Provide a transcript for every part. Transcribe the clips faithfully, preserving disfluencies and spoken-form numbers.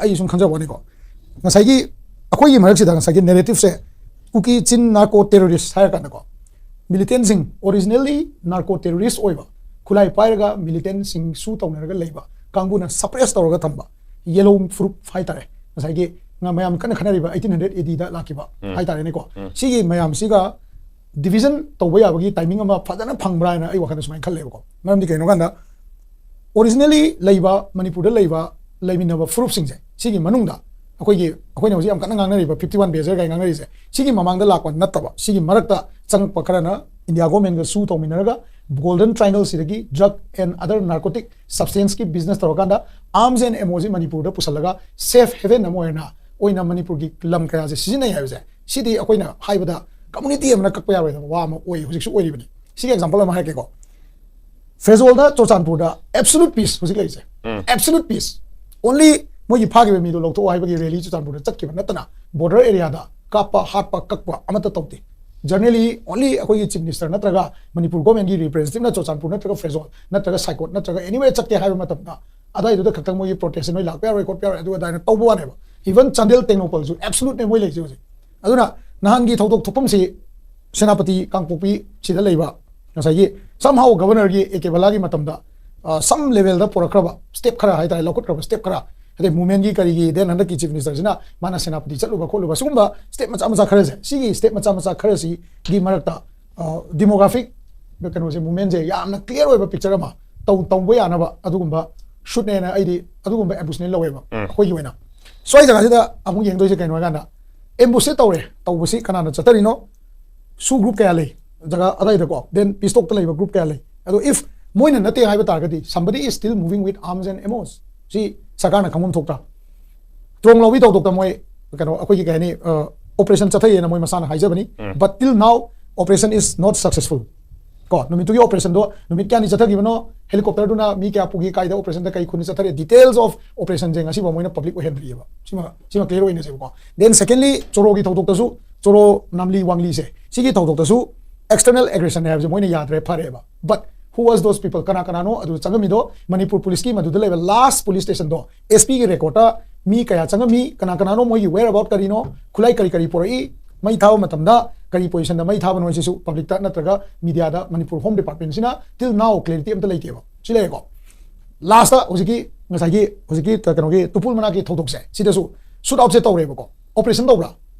ꯑꯩ ꯁꯨꯝ ꯈꯟꯖꯕ ꯋꯥꯅꯤꯀꯣ, ꯉꯁꯥꯏꯒꯤ ꯑꯩꯈꯣꯏꯒꯤ ꯃꯔꯛꯁꯤꯗ ꯉꯁꯥꯏꯒꯤ ꯅꯦꯔꯦꯇꯤꯞꯁꯦ, ꯀꯨꯀꯤ ꯆꯤꯟ ꯅꯥꯔꯀꯣ ꯇꯦꯔꯣꯔꯤꯁ ꯍꯥꯏꯔ ꯀꯥꯟꯗꯀꯣ, ꯃꯤꯂꯤꯇꯦꯟꯁꯤꯡ ꯑꯣꯔꯤꯖꯤꯅꯦꯜꯂꯤ ꯅꯥꯔꯀꯣ ꯇꯦꯔꯣꯔꯤꯁ ꯑꯣꯏꯕ, ꯈꯨꯠꯂꯥꯏ ꯄꯥꯏꯔꯒ ꯃꯤꯂꯤꯇꯦꯟꯁꯤꯡ ꯁꯨ ꯇꯧꯅꯔꯒ ꯂꯩꯕ ꯀꯥꯡꯕꯨꯅ ꯁꯄ꯭ꯔꯦꯁ ꯇꯧꯔꯒ ꯊꯝꯕ ꯌꯦꯂꯣ ꯐꯨꯔꯨꯞ ꯍꯥꯏꯇꯥꯔꯦ, ꯉꯁꯥꯏꯒꯤ ꯉ- ꯃꯌꯥꯝ ꯀꯟꯅ ꯈꯟꯅꯔꯤꯕ ꯑꯩꯇꯤꯟ ꯍꯟꯗ꯭ꯔꯦꯠ ꯑꯦ ꯗꯤꯗ ꯂꯥꯛꯈꯤꯕ ꯍꯥꯏꯇꯥꯔꯦꯅꯦꯀꯣ꯫ ꯁꯤꯒꯤ ꯃꯌꯥꯝꯁꯤꯒ ꯗꯤꯕꯤꯖꯟ ꯇꯧꯕ ꯌꯥꯕꯒꯤ ꯇꯥꯏꯃꯤꯡ ꯑꯃ ꯐꯖꯅ ꯐꯪꯕ꯭ꯔꯥ ꯍꯥꯏꯅ ꯑꯩ ꯋꯥꯈꯜꯗ ꯁꯨꯃꯥꯏꯅ ꯈꯜꯂꯦꯕꯀꯣ꯫ ꯃꯔꯝꯗꯤ ꯀꯩꯅꯣ ꯀꯥꯟꯗ, ꯑꯣꯔꯤꯖꯤꯅꯦꯜꯂꯤ ꯂꯩꯕ ꯃꯅꯤꯄꯨꯔꯗ ꯂꯩꯕ ꯂꯩꯃꯤꯟꯅꯕ ꯐꯨꯔꯨꯞꯁꯤꯡꯁꯦ, ꯁꯤꯒꯤ ꯃꯅꯨꯡꯗ ꯑꯩꯈꯣꯏꯒꯤ, ꯑꯩꯈꯣꯏꯅ ꯍꯧꯖꯤꯛ ꯌꯥꯝ ꯀꯟꯅ ꯉꯥꯡꯅꯔꯤꯕ ꯐꯤꯐꯇꯤ ꯋꯥꯟ ꯕꯦꯖꯔ ꯀꯥꯏꯅ ꯉꯥꯡꯅꯔꯤꯁꯦ, ꯁꯤꯒꯤ ꯃꯃꯥꯡꯗ ꯂꯥꯛꯄ ꯅꯠꯇꯕ, ꯁꯤꯒꯤ ꯃꯔꯛꯇ ꯆꯪꯉꯛꯄ ꯈꯔꯅ ꯏꯟꯗꯤꯌꯥ ꯒꯣꯔꯃꯦꯟꯒ ꯁꯨ ꯇꯧꯃꯤꯟꯅꯔꯒ ꯒꯣꯜꯗꯟ ꯇ꯭ꯔꯥꯏꯡꯒꯜꯁꯤꯗꯒꯤ drug and other narcotic substanceꯀꯤ business ꯇꯧꯔꯀꯥꯟꯗ arms and ammoꯁꯤ ꯃꯅꯤꯄꯨꯔꯗ ꯄꯨꯁꯜꯂꯒ safe haven ꯑꯃ ꯑꯣꯏꯅ, ꯑꯣꯏꯅ ꯃꯅꯤꯄꯨꯔꯒꯤ ꯂꯝ ꯀꯌꯥꯁꯦ ꯁꯤꯖꯤꯟꯅꯩ ꯍꯥꯏꯕꯁꯦ, ꯁꯤꯗꯤ ꯑꯩꯈꯣꯏꯅ ꯍꯥꯏꯕꯗ ꯀꯝꯃꯨꯅꯤꯇꯤ ꯑꯃꯅ ꯀꯛꯄ ꯌꯥꯔꯣꯏꯗꯕ ꯋꯥ ꯑꯃ ꯑꯣꯏ, ꯍꯧꯖꯤꯛꯁꯨ ꯑꯣꯏꯔꯤꯕꯅꯤ꯫ ꯁꯤꯒꯤ ꯑꯦꯛꯖꯥꯝꯄꯜ ꯑꯃ ꯍꯥꯏꯔꯛꯀꯦꯀꯣ꯫ ꯐꯦꯖꯣꯜꯗ ꯆꯨꯔꯆꯥꯟꯄꯨꯔꯗ absolute peace ꯍꯧꯖꯤꯛ ꯂꯩꯔꯤꯁꯦ, absolute peace꯫ Only ꯃꯣꯏꯒꯤ ꯐꯥꯈꯤꯕ ꯃꯤꯗꯣ ꯂꯧꯊꯣꯛꯑꯣ ꯍꯥꯏꯕꯒꯤ ꯔꯦꯂꯤ ꯆꯨꯔꯆꯥꯟꯄꯨꯔꯗ ꯆꯠꯈꯤꯕ ꯅꯠꯇꯅ border areaꯗ ꯀꯥꯞꯄ ꯍꯥꯠꯄ ꯀꯛꯄ ꯑꯃꯠꯇ ꯇꯧꯗꯦ꯫ Generally only ꯑꯩꯈꯣꯏꯒꯤ chief ministerꯅ ꯅꯠꯇ꯭ꯔꯒ ꯃꯅꯤꯄꯨꯔ ꯒꯣꯔꯃꯦꯟꯒꯤ ꯔꯤꯄ꯭ꯔꯦꯖꯦꯟꯇꯦꯇꯤꯞꯅ ꯆꯨꯔꯆꯥꯟꯄꯨꯔ ꯅꯠꯇ꯭ꯔꯒ ꯐꯦꯖꯣꯜ ꯅꯠꯇ꯭ꯔꯒ ꯁꯥꯏꯀꯣꯠ ꯅꯠꯇ꯭ꯔꯒ anywhere ꯆꯠꯀꯦ ꯍꯥꯏꯕ ꯃꯇꯝꯗ ꯑꯗꯥꯏꯗꯨꯗ ꯈꯛꯇꯪ ꯃꯣꯏꯒꯤ ꯄ꯭ꯔꯣꯇꯦꯁꯁꯦ ꯅꯣꯏ ꯂꯥꯛꯄ ꯌꯥꯔꯣꯏ ꯈꯣꯠꯄ ꯌꯥꯔꯣꯏ ꯑꯗꯨ ꯑꯗꯥꯏꯅ ꯇꯧꯕ ꯋꯥꯅꯦꯕ꯫ Even ꯆꯥꯟꯗꯦꯜ ꯇꯦꯡꯅꯧꯄꯜꯁꯨ absoluteꯅꯦ ꯃꯣꯏ ꯂꯩꯔꯤꯁꯦ ꯍꯧꯖꯤꯛ꯫ ꯑꯗꯨꯅ ꯅꯍꯥꯟꯒꯤ ꯊꯧꯗꯣꯛ ꯊꯣꯛꯐꯝꯁꯤ ꯁꯦꯅꯥꯄꯇꯤ ꯀꯥꯡꯄꯣꯛꯄꯤ ꯁꯤꯗ ꯂꯩꯕ ꯉꯁꯥꯏꯒꯤ somehow governorꯒꯤ ꯑꯦ ꯀꯦ ꯕꯂꯥꯒꯤ ꯃꯇꯝꯗ some levelꯗ ꯄꯨꯔꯛꯈ꯭ꯔꯕ step ꯈꯔ ꯍꯥꯏꯇꯥꯔꯦ, ꯂꯧꯈꯠꯈ꯭ꯔꯕ step ꯈꯔ, ꯑꯗꯩ movementꯀꯤ ꯀꯔꯤꯒꯤ, then ꯍꯟꯗꯛꯀꯤ chief ministerꯁꯤꯅ ꯃꯥꯅ ꯁꯦꯅꯥꯄꯇꯤ ꯆꯠꯂꯨꯕ ꯈꯣꯠꯂꯨꯕ, ꯁꯤꯒꯨꯝꯕ step ꯃꯆꯥ ꯃꯆꯥ ꯈꯔꯁꯦ, ꯁꯤꯒꯤ step ꯃꯆꯥ ꯃꯆꯥ ꯈꯔꯁꯤꯒꯤ ꯃꯔꯛꯇ demographic ꯀꯩꯅꯣꯁꯦ, movementꯁꯦ ꯌꯥꯝꯅ clear ꯑꯣꯏꯕ picture ꯑꯃ ꯇꯧ ꯇꯧꯕ ꯌꯥꯅꯕ ꯑꯗꯨꯒꯨꯝꯕ shootꯅꯦꯅ ꯑꯩꯗꯤ ꯑꯗꯨꯒꯨꯝꯕ ambushnꯦ ꯂꯧꯋꯦꯕ꯫ ꯑꯩꯈꯣꯏꯒꯤ ꯑꯣꯏꯅ ꯁ꯭ꯋꯥꯏ ꯖꯒꯥꯁꯤꯗ ꯑꯃꯨꯛ ꯌꯦꯡꯗꯣꯏꯁꯦ ꯀꯩꯅꯣ ꯍꯥꯏꯀꯥꯟꯗ, ambushtꯁꯦ ꯇꯧꯔꯦ, ꯇꯧꯕꯁꯤ ꯀꯅꯥꯅ ꯆꯠꯊꯔꯤꯅꯣ? ꯁꯨ group ꯀꯌꯥ ꯂꯩ ꯖꯒꯥ ꯑꯗꯥꯏꯗꯀꯣ, then peace talkꯇ ꯂꯩꯕ group ꯀꯌꯥ ꯂꯩ? ꯑꯗꯣ if ꯃꯣꯏꯅ ꯅꯠꯇꯦ ꯍꯥꯏꯕ ꯇꯥꯔꯒꯗꯤ somebody is still moving with arms and ammos꯫ ꯁꯤ ꯁꯔꯀꯥꯔꯅ ꯈꯪꯐꯝ ꯊꯣꯛꯇ꯭ꯔꯥ? ꯇ꯭ꯔꯣꯡ ꯂꯧꯕꯤ ꯊꯧꯗꯣꯛꯇ ꯃꯣꯏ ꯀꯩꯅꯣ, ꯑꯩꯈꯣꯏꯒꯤ ꯀꯩ ꯍꯥꯏꯅꯤ, operation ꯆꯠꯊꯩꯌꯦꯅ ꯃꯣꯏ ꯃꯁꯥꯅ ꯍꯥꯏꯖꯕꯅꯤ꯫ But till now operation is not successful꯫ ꯀꯣ, ꯅꯨꯃꯤꯠꯇꯨꯒꯤ operationꯗꯣ ꯅꯨꯃꯤꯠ ꯀꯌꯥꯅꯤ ꯆꯠꯊꯈꯤꯕꯅꯣ, helicopterꯗꯨꯅ ꯃꯤ ꯀꯌꯥ ꯄꯨꯈꯤ, ꯀꯥꯏꯗ operationꯗ ꯀꯩ ꯈꯨꯟꯗ ꯆꯠꯊꯔꯦ, details of operationꯁꯦ ꯉꯁꯤꯐꯥꯎ ꯃꯣꯏꯅ public ꯑꯣꯏꯍꯟꯗ꯭ꯔꯤꯑꯕ꯫ ꯁꯤꯃ ꯁꯤꯃ clear ꯑꯣꯏꯅꯁꯦꯕꯀꯣ꯫ Then secondly ꯆꯣꯔꯣꯒꯤ ꯊꯧꯗꯣꯛꯇꯁꯨ, ꯆꯣꯔꯣ ꯅꯥꯝꯂꯤ ꯋꯥꯡꯂꯤꯁꯦ, ꯁꯤꯒꯤ ꯊꯧꯗꯣꯛꯇꯁꯨ external aggressionnꯦ ꯍꯥꯏꯕꯁꯦ ꯃꯣꯏꯅ ꯌꯥꯗ꯭ꯔꯦ, ꯐꯔꯦꯕ꯫ But who was those people? ꯀꯅꯥ ꯀꯅꯥꯅꯣ ꯑꯗꯨ ꯆꯪꯉꯝꯃꯤꯗꯣ? ꯃꯅꯤꯄꯨꯔ ꯄꯨꯂꯤꯁꯀꯤ ꯃꯗꯨꯗ ꯂꯩꯕ last police stationꯗꯣ, S Pꯒꯤ recordꯇ ꯃꯤ ꯀꯌꯥ ꯆꯪꯉꯝꯃꯤ, ꯀꯅꯥ ꯀꯅꯥꯅꯣ, ꯃꯣꯏꯒꯤ whereabout ꯀꯔꯤꯅꯣ, ꯈꯨꯠꯂꯥꯏ ꯀꯔꯤ ꯀꯔꯤ ꯄꯨꯔꯛꯏ, ꯃꯩ ꯊꯥꯕ ꯃꯇꯝꯗ ꯀꯔꯤ positionꯗ ꯃꯩ ꯊꯥꯕꯅꯣ ꯍꯥꯏꯁꯤꯁꯨ publicꯇ ꯅꯠꯇ꯭ꯔꯒ mediaꯗ Manipur Home Departmentꯁꯤꯅ till now clarity ꯑꯝꯇ ꯂꯩꯇꯦꯕ꯫ ꯁꯤ ꯂꯩꯔꯦꯀꯣ꯫ Lastꯇ ꯍꯧꯖꯤꯛꯀꯤ ꯉꯁꯥꯏꯒꯤ ꯍꯧꯖꯤꯛꯀꯤ ꯀꯩꯅꯣꯒꯤ ꯇꯨꯄꯨꯜ ꯃꯅꯥꯛꯀꯤ ꯊꯧꯗꯣꯛꯁꯦ ꯁꯤꯗꯁꯨ shoot outꯁꯦ ꯇꯧꯔꯦꯕꯀꯣ꯫ Operation ꯇꯧꯕ꯭ꯔꯥ?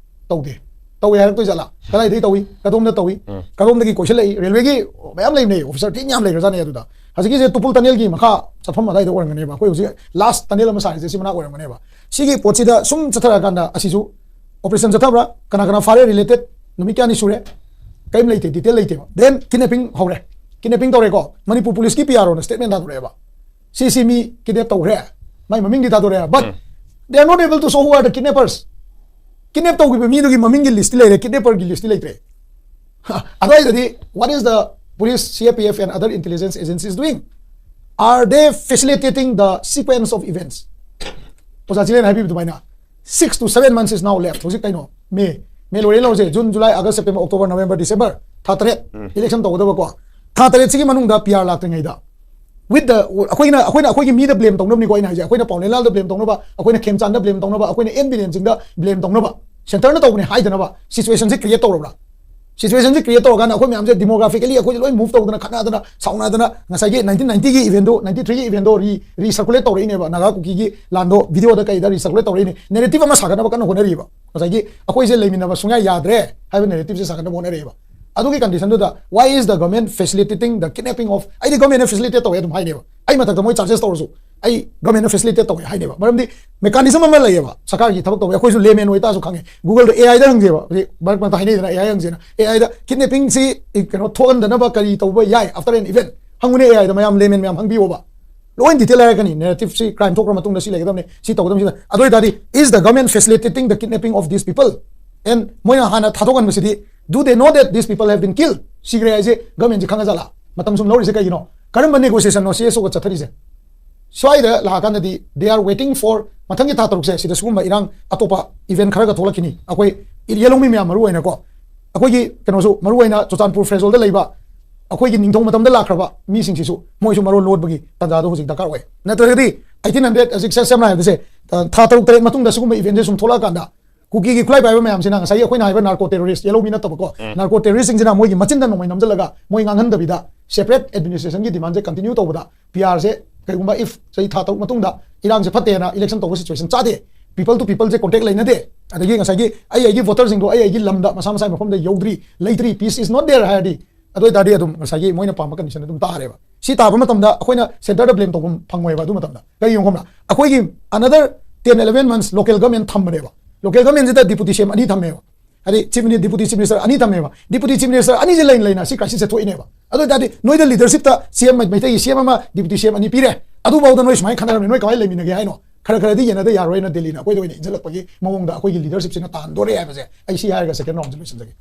ꯇꯧꯗꯦ꯫ ꯇꯧꯋꯦ ꯍꯥꯏꯔꯛꯇꯣꯏ ꯖꯥꯠꯂꯥ? ꯀꯗꯥꯏꯗꯒꯤ ꯇꯧꯏ? ꯀꯗꯣꯝꯗ ꯇꯧꯏ? ꯎꯝ꯫ ꯀꯗꯣꯝꯗꯒꯤ ꯀꯣꯏꯁꯤꯜꯂꯛꯏ? Railwayꯒꯤ ꯃꯌꯥꯝ ꯂꯩꯕꯅꯦ, officer ꯊꯤꯅ ꯌꯥꯝ ꯂꯩꯈ꯭ꯔꯖꯥꯠꯅꯦ ꯑꯗꯨꯗ꯫ ꯍꯧꯖꯤꯛꯀꯤꯁꯦ ꯇꯨꯄꯨꯜ tunnelꯒꯤ ꯃꯈꯥ ꯆꯠꯐꯝ ꯑꯗꯥꯏꯗ ꯑꯣꯏꯔꯝꯒꯅꯦꯕ꯫ ꯑꯩꯈꯣꯏ ꯍꯧꯖꯤꯛ last tunnel ꯑꯃ ꯁꯥꯔꯤꯁꯦ ꯁꯤ ꯃꯅꯥꯛ ꯑꯣꯏꯔꯝꯒꯅꯦꯕ꯫ ꯁꯤꯒꯤ ꯄꯣꯠꯁꯤꯗ ꯁꯨꯝ ꯆꯠꯊꯔꯛꯑꯀꯥꯟꯗ ꯑꯁꯤꯁꯨ operation ꯆꯠꯊꯕ꯭ꯔꯥ? ꯀꯅꯥ ꯀꯅꯥ ꯐꯥꯔꯦ? Related ꯅꯨꯃꯤꯠ ꯀꯌꯥꯅꯤ ꯁꯨꯔꯦ? ꯀꯔꯤꯝ ꯂꯩꯇꯦ, detail ꯂꯩꯇꯦꯕ꯫ Then kidnapping ꯍꯧꯔꯦ꯫ Kidnapping ꯇꯧꯔꯦꯀꯣ꯫ ꯃꯅꯤꯄꯨꯔ ꯄꯨꯂꯤꯁꯀꯤ ꯄꯤ ꯑꯥꯔ ꯑꯣꯅ statement ꯊꯥꯗꯣꯔꯛꯑꯦꯕ꯫ ꯁꯤ ꯁꯤ ꯃꯤ kidnap ꯇꯧꯈ꯭ꯔꯦ꯫ ꯃꯥꯏ ꯃꯃꯤꯡꯗꯤ ꯊꯥꯗꯣꯔꯛꯑꯦ꯫ But um. they are not able to show who are the kidnappers. Kidnap ꯇꯧꯈꯤꯕ ꯃꯤꯗꯨꯒꯤ ꯃꯃꯤꯡꯒꯤ listꯇꯤ ꯂꯩꯔꯦ, kidnapperꯒꯤ listꯇꯤ ꯂꯩꯇ꯭ꯔꯦ꯫ ꯑꯗꯨꯋꯥꯏꯗꯗꯤ what is the police, C A P F and other intelligence agencies doing? Are they facilitating the sequence of events? ꯑꯣꯖꯥ ꯆꯤꯂꯦꯟ ꯍꯥꯏꯕꯤꯕ ꯑꯗꯨꯃꯥꯏꯅ six to seven months is now left. ꯍꯧꯖꯤꯛ ꯀꯩꯅꯣ? May꯫ May ꯂꯣꯏꯔꯦ ꯂꯧꯁꯦ꯫ June, July, August, September, October, November, December꯫ ꯊꯥ ꯇꯔꯦꯠ꯫ Election ꯇꯧꯒꯗꯕꯀꯣ꯫ ꯊꯥ ꯇꯔꯦꯠꯁꯤꯒꯤ ꯃꯅꯨꯡꯗ P R ꯂꯥꯛꯇ꯭ꯔꯤꯉꯩꯗ with the ꯑꯩꯈꯣꯏꯅ ꯑꯩꯈꯣꯏꯅ ꯑꯩꯈꯣꯏꯒꯤ ꯃꯤꯗ blame ꯇꯧꯅꯕꯅꯤꯀꯣ ꯑꯩꯅ ꯍꯥꯏꯁꯦ꯫ ꯑꯩꯈꯣꯏꯅ ꯄꯥꯎꯅꯦꯂꯥꯜꯗ blame ꯇꯧꯅꯕ, ꯑꯩꯈꯣꯏꯅ ꯈꯦꯝꯆꯥꯟꯗ blame ꯇꯧꯅꯕ, ꯑꯩꯈꯣꯏꯅ ꯑꯦꯟ ꯕꯤꯔꯦꯟ ꯁꯤꯡꯗ blame ꯇꯧꯅꯕ, centreꯅ ꯇꯧꯕꯅꯦ ꯍꯥꯏꯗꯅꯕ situationꯁꯦ create ꯇꯧꯔꯕ꯭ꯔꯥ? Situationꯁꯦ create ꯇꯧꯔꯀꯥꯟꯗ ꯑꯩꯈꯣꯏ ꯃꯌꯥꯝꯁꯦ demographically ꯑꯩꯈꯣꯏꯁꯦ ꯂꯣꯏ move ꯇꯧꯗꯅ ꯈꯠꯅꯗꯅ ꯁꯥꯎꯅꯗꯅ ꯉꯁꯥꯏꯒꯤ nineteen ninetyꯒꯤ eventꯗꯣ, ninety threeꯒꯤ eventꯗꯣ re recirculate ꯇꯧꯔꯛꯏꯅꯦꯕ꯫ Naga ꯀꯨꯀꯤꯒꯤ ꯂꯥꯟꯗꯣ videoꯗ ꯀꯩꯗ recirculate ꯇꯧꯔꯛꯏꯅꯦ꯫ Narrative ꯑꯃ ꯁꯥꯒꯠꯅꯕ ꯀꯟꯅ ꯍꯣꯠꯅꯔꯤꯕ꯫ ꯉꯁꯥꯏꯒꯤ ꯑꯩꯈꯣꯏꯁꯦ ꯂꯩꯃꯤꯟꯅꯕ ꯁꯨꯡꯌꯥ ꯌꯥꯗ꯭ꯔꯦ ꯍꯥꯏꯕ narrativeꯁꯦ ꯁꯥꯒꯠꯅꯕ ꯍꯣꯠꯅꯔꯛꯏꯕ꯫ ꯑꯗꯨꯒꯤ conditionꯗꯨꯗ why is the government facilitating the kidnapping of, ꯑꯩꯗꯤ governmentꯅ facilitate ꯇꯧꯋꯦ ꯑꯗꯨꯝ ꯍꯥꯏꯅꯦꯕ꯫ ꯑꯩ ꯃꯊꯛꯇ ꯃꯣꯏ charges ꯇꯧꯔꯁꯨ ꯑꯩ governmentꯅ facilitate ꯇꯧꯋꯦ ꯍꯥꯏꯅꯦꯕ꯫ ꯃꯔꯝꯗꯤ mechanism ꯑꯃ ꯂꯩꯌꯦꯕ ꯁꯔꯀꯥꯔꯒꯤ ꯊꯕꯛ ꯇꯧꯕ꯫ ꯑꯩꯈꯣꯏꯁꯨ layman ꯑꯣꯏꯇꯥꯔꯁꯨ ꯈꯪꯉꯦ꯫ Googleꯗ A Iꯗ ꯍꯪꯖꯦꯕ꯫ ꯍꯧꯖꯤꯛ ꯃꯔꯛ ꯃꯔꯛꯇ ꯍꯥꯏꯅꯩꯗꯅ A I ꯍꯪꯖꯦꯅ꯫ A Iꯗ kidnappingꯁꯤ ꯀꯩꯅꯣ ꯊꯣꯛꯍꯟꯗꯅꯕ ꯀꯔꯤ ꯇꯧꯕ ꯌꯥꯏ after an event? ꯍꯪꯉꯨꯅꯦ A Iꯗ, ꯃꯌꯥꯝ layman ꯃꯌꯥꯝ ꯍꯪꯕꯤꯌꯣꯕ꯫ ꯂꯣꯏ detail ꯍꯥꯏꯔꯛꯀꯅꯤ꯫ Narrativeꯁꯤ crime ꯊꯣꯛꯈ꯭ꯔ ꯃꯇꯨꯡꯗ ꯁꯤ ꯂꯩꯒꯗꯕꯅꯤ, ꯁꯤ ꯇꯧꯒꯗꯕꯅꯤ, ꯁꯤ ꯇꯧ-, ꯑꯗꯨ ꯑꯣꯏꯇꯥꯔꯗꯤ is the government facilitating the kidnapping of these people? And ꯃꯣꯏꯅ ꯍꯥꯟꯅ ꯊꯥꯗꯣꯛꯍꯟꯕꯁꯤꯗꯤ do they know that these people have been killed? ꯁꯤꯈ꯭ꯔꯦ ꯍꯥꯏꯁꯦ governmentꯁꯤ ꯈꯪꯉꯖꯥꯠꯂꯥ? ꯃꯇꯝ ꯁꯨꯝ ꯂꯧꯔꯤꯁꯦ ꯀꯩꯒꯤꯅꯣ? ꯀꯔꯝꯕ negotiationꯅꯣ C S Oꯒ ꯆꯠꯊꯔꯤꯁꯦ? ꯁ꯭ꯋꯥꯏꯗ ꯂꯥꯛꯑꯀꯥꯟꯗꯗꯤ they are waiting for ꯃꯊꯪꯒꯤ ꯊꯥ ꯇꯔꯨꯛꯁꯦ ꯁꯤꯗ ꯁꯤꯒꯨꯝꯕ ꯏꯔꯥꯡ ꯑꯇꯣꯞꯄ event ꯈꯔꯒ ꯊꯣꯛꯂꯛꯈꯤꯅꯤ꯫ ꯑꯩꯈꯣꯏ ꯌꯦꯂꯧꯃꯤ ꯃꯌꯥꯝ ꯃꯔꯨ ꯑꯣꯏꯅꯀꯣ ꯑꯩꯈꯣꯏꯒꯤ ꯀꯩꯅꯣꯁꯨ ꯃꯔꯨ ꯑꯣꯏꯅ ꯆꯨꯔꯆꯥꯟꯄꯨꯔ ꯐ꯭ꯔꯦꯖꯣꯜꯗ ꯂꯩꯕ ꯑꯩꯈꯣꯏꯒꯤ ꯅꯤꯡꯊꯧ ꯃꯇꯝꯗ ꯂꯥꯛꯈ꯭ꯔꯕ ꯃꯤꯁꯤꯡꯁꯤꯁꯨ ꯃꯣꯏꯁꯨ ꯃꯔꯣꯟ ꯂꯣꯟꯕꯒꯤ ꯇꯥꯟꯖꯥꯗꯣ ꯍꯧꯖꯤꯛ ꯗꯔꯀꯥꯔ ꯑꯣꯏ꯫ ꯅꯠꯇ꯭ꯔꯒꯗꯤ eighteen hundred ꯍꯧꯖꯤꯛ ꯁꯝꯅ ꯍꯥꯏꯔꯕꯗ ꯁꯦ ꯊꯥ ꯇꯔꯨꯛ ꯇꯔꯦꯠ ꯃꯇꯨꯡꯗ ꯁꯤꯒꯨꯝꯕ eventꯁꯦ ꯁꯨꯝ ꯊꯣꯛꯂꯛꯑꯀꯥꯟꯗ ꯀꯨꯀꯤꯒꯤ ꯈꯨꯠꯂꯥꯏ ꯄꯥꯏꯕ ꯃꯌꯥꯝꯁꯤꯅ ꯉꯁꯥꯏꯒꯤ ꯑꯩꯈꯣꯏꯅ ꯍꯥꯏꯕ narco terrorist, ꯌꯦꯜꯍꯧꯃꯤ ꯅꯠꯇꯕꯀꯣ, narco terroristꯁꯤꯡꯁꯤꯅ ꯃꯣꯏꯒꯤ ꯃꯆꯤꯟꯗ ꯅꯣꯡꯃꯩ ꯅꯝꯁꯤꯜꯂꯒ ꯃꯣꯏ ꯉꯥꯡꯍꯟꯗꯕꯤꯗ separate administrationꯒꯤ demandꯁꯦ continue ꯇꯧꯕꯗ, PRꯁꯦ ꯀꯩꯒꯨꯝꯕ if ꯆꯍꯤ ꯊꯥ ꯇꯔꯨꯛ ꯃꯇꯨꯡꯗ ꯏꯔꯥꯡꯁꯦ ꯐꯠꯇꯦꯅ election ꯇꯧꯕ situation ꯆꯥꯗꯦ, people to peopleꯁꯦ contact ꯂꯩꯅꯗꯦ, ꯑꯗꯒꯤ ꯉꯁꯥꯏꯒꯤ ꯑꯩ ꯑꯩꯒꯤ voterꯁꯤꯡꯗꯣ ꯑꯩ ꯑꯩꯒꯤ ꯂꯝꯗ ꯃꯁꯥ ꯃꯁꯥꯒꯤ ꯃꯐꯝꯗ ꯌꯧꯗ꯭ꯔꯤ, ꯂꯩꯇ꯭ꯔꯤ, peace is not there ꯍꯥꯏꯔꯗꯤ, ꯑꯗꯨ ꯑꯣꯏꯇꯥꯔꯗꯤ ꯑꯗꯨꯝ ꯉꯁꯥꯏꯒꯤ ꯃꯣꯏꯅ ꯄꯥꯝꯕ condition ꯑꯗꯨꯝ ꯇꯥꯔꯦꯕ꯫ ꯁꯤ ꯇꯥꯕ ꯃꯇꯝꯗ ꯑꯩꯈꯣꯏꯅ centreꯗ blame ꯇꯧꯕ ꯐꯪꯉꯣꯏꯕ ꯑꯗꯨ ꯃꯇꯝꯗ꯫ ꯀꯩꯒꯤꯅꯣ ꯈꯪꯕ꯭ꯔꯥ? ꯑꯩꯈꯣꯏꯒꯤ another ten eleven months local government ꯊꯝꯕꯅꯦꯕ꯫ Local governmentꯁꯤꯗ deputy CM ꯑꯅꯤ ꯊꯝꯃꯦꯕ꯫ ꯍꯥꯏꯗꯤ chief minister, deputy chief minister ꯑꯅꯤ ꯊꯝꯃꯦꯕ꯫ Deputy chief minister ꯑꯅꯤꯁꯦ ꯂꯩꯅ ꯂꯩꯅ ꯁꯤ crisisꯁꯦ ꯊꯣꯛꯏꯅꯦꯕ꯫ ꯑꯗꯨ ꯑꯣꯏꯇꯥꯔꯗꯤ ꯅꯣꯏꯗ leadershipꯇ CM ꯃꯩꯇꯩꯒꯤ CM ꯑꯃ, deputy CM ꯑꯅꯤ ꯄꯤꯔꯦ, ꯑꯗꯨꯐꯥꯎꯗ ꯅꯣꯏ ꯁꯨꯃꯥꯏꯅ ꯈꯟꯅꯔꯝꯃꯤ, ꯅꯣꯏ ꯀꯃꯥꯏꯅ ꯂꯩꯃꯤꯟꯅꯒꯦ ꯍꯥꯏꯅꯣ? ꯈꯔ ꯈꯔꯗꯤ ꯌꯦꯟꯅꯗ ꯌꯥꯔꯣꯏꯅ ꯗꯦꯜꯂꯤꯅ ꯑꯩꯈꯣꯏꯗ ꯑꯣꯏꯅ ꯏꯟꯁꯤꯜꯂꯛꯄꯒꯤ ꯃꯑꯣꯡꯗ ꯑꯩꯈꯣꯏꯒꯤ leadershipꯁꯤꯅ ꯇꯥꯍꯟꯗꯣꯔꯦ ꯍꯥꯏꯕꯁꯦ ꯑꯩ ꯁꯤ ꯍꯥꯏꯔꯒ second round ꯂꯣꯏꯁꯤꯟꯖꯒꯦ꯫